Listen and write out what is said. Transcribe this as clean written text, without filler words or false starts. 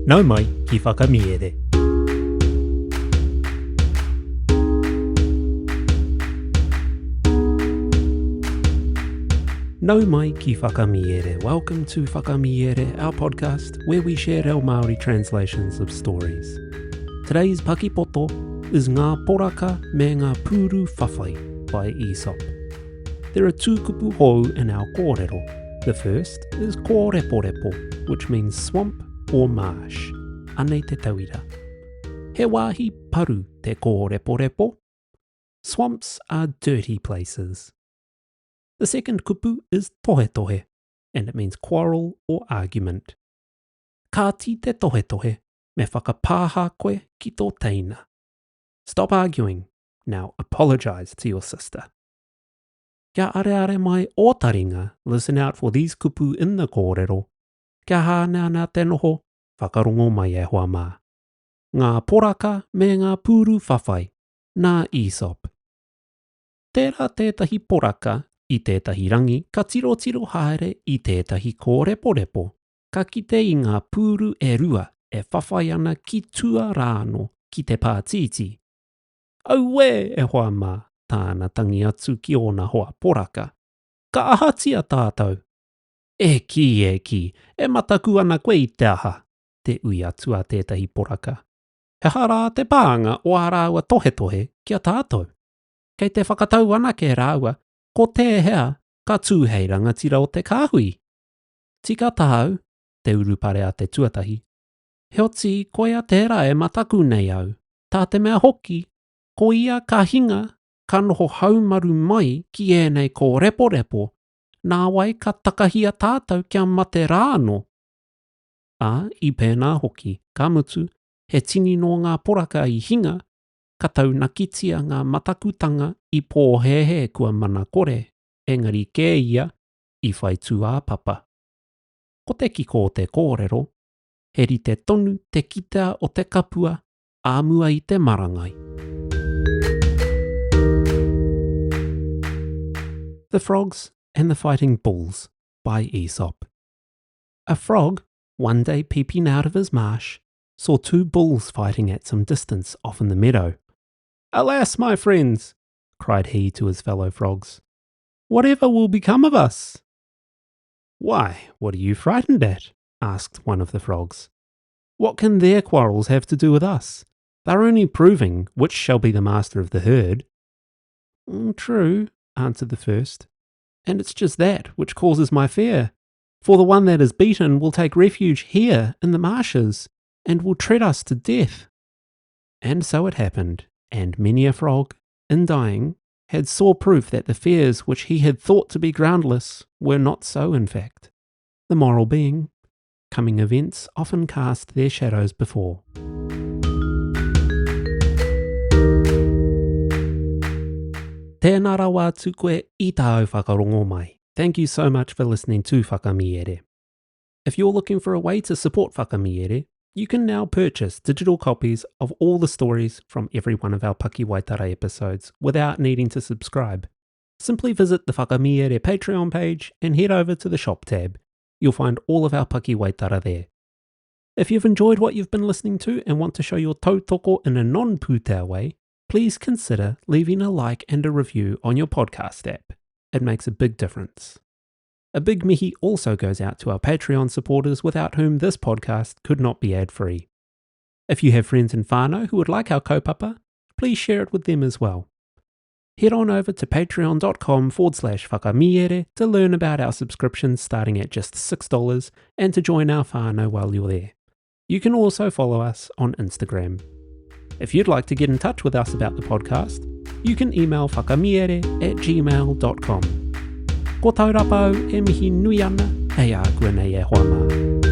Nau mai ki Whakamiere. Nau mai ki Whakamiere. Welcome to Whakamiere, our podcast where we share reo Māori translations of stories. Today's pakipoto is Ngā Poraka me Ngā Pūru Whawhai by Aesop. There are two kupu hou in our kōrero. The first is kōreporepo, which means swamp or marsh. Anei te tauira. He wāhi paru te kōreporepo. Swamps are dirty places. The second kupu is tohetohe, and it means quarrel or argument. Kāti te tohetohe, me whakapāha koe ki tō teina. Stop arguing, now apologise to your sister. Kia areare mai ō taringa, listen out for these kupu in the kōrero. Kia hāneanea te noho, whakarongo mai e hoa mā. Ngā poraka me ngā pūru whawhai, nā Aesop. Tērā tētahi poraka i tētahi rangi ka tirotiro haere i tētahi kōreporepo, ka kite i ngā pūru e rua e whawhai ana ki tua rānō ki te pātītī. Auē, e hoa mā, tāna tangi atu ki ōna hoa poraka. Ka ahatia tātou? E kī, e kī, e mataku ana koe i te aha? te ui atu a tētahi poraka. He aha rā te pānga o ā rāua tohetohe ki a tātou? Kei te whakatau anake rāua ko tēhea ka tū hei rangatira o te kāhui. Tika tāu, te urupare a te tuatahi. Heoti, koia tērā e mataku nei au, tā te mea hoki, ko ia ka hinga, ka noho haumaru mai ki ēnei kōreporepo, nāwai ka takahia tātou kia mate rā anō. Ā, i pēnā hoki, ka mutu, he tini nō ngā poraka i hinga, ka taunakitia ngā matakutanga i pōhēhē kua mana kore, engari kē ia i whai tūāpapa. Ko te kiko o te kōrero, he rite tonu te kitea o te kapua ā mua i te marangai. The Frogs and the Fighting Bulls by Aesop. A frog, one day peeping out of his marsh, saw two bulls fighting at some distance off in the meadow. Alas, my friends, cried he to his fellow frogs, whatever will become of us? Why, what are you frightened at? asked one of the frogs. What can their quarrels have to do with us? They're only proving which shall be the master of the herd. Mm, true, answered the first, and it's just that which causes my fear. For the one that is beaten will take refuge here in the marshes, and will tread us to death. And so it happened, and many a frog, in dying, had sore proof that the fears which he had thought to be groundless were not so in fact. The moral being, coming events often cast their shadows before. Tēnā rawa atu koe i tāu whakarongo mai. Thank you so much for listening to Whakamiere. If you're looking for a way to support Whakamiere, you can now purchase digital copies of all the stories from every one of our Pakiwaitara episodes without needing to subscribe. Simply visit the Whakamiere Patreon page and head over to the shop tab. You'll find all of our Pakiwaitara there. If you've enjoyed what you've been listening to and want to show your tautoko in a non-pūtea way, please consider leaving a like and a review on your podcast app. It makes a big difference. A big mihi also goes out to our Patreon supporters without whom this podcast could not be ad-free. If you have friends in whānau who would like our kaupapa, please share it with them as well. Head on over to patreon.com forward slash whakamiere to learn about our subscriptions starting at just $6 and to join our whānau while you're there. You can also follow us on Instagram. If you'd like to get in touch with us about the podcast, you can email whakamiere at gmail.com. Ko Taurapa au e mihi nui ana, hei ākua nei e hoa mā.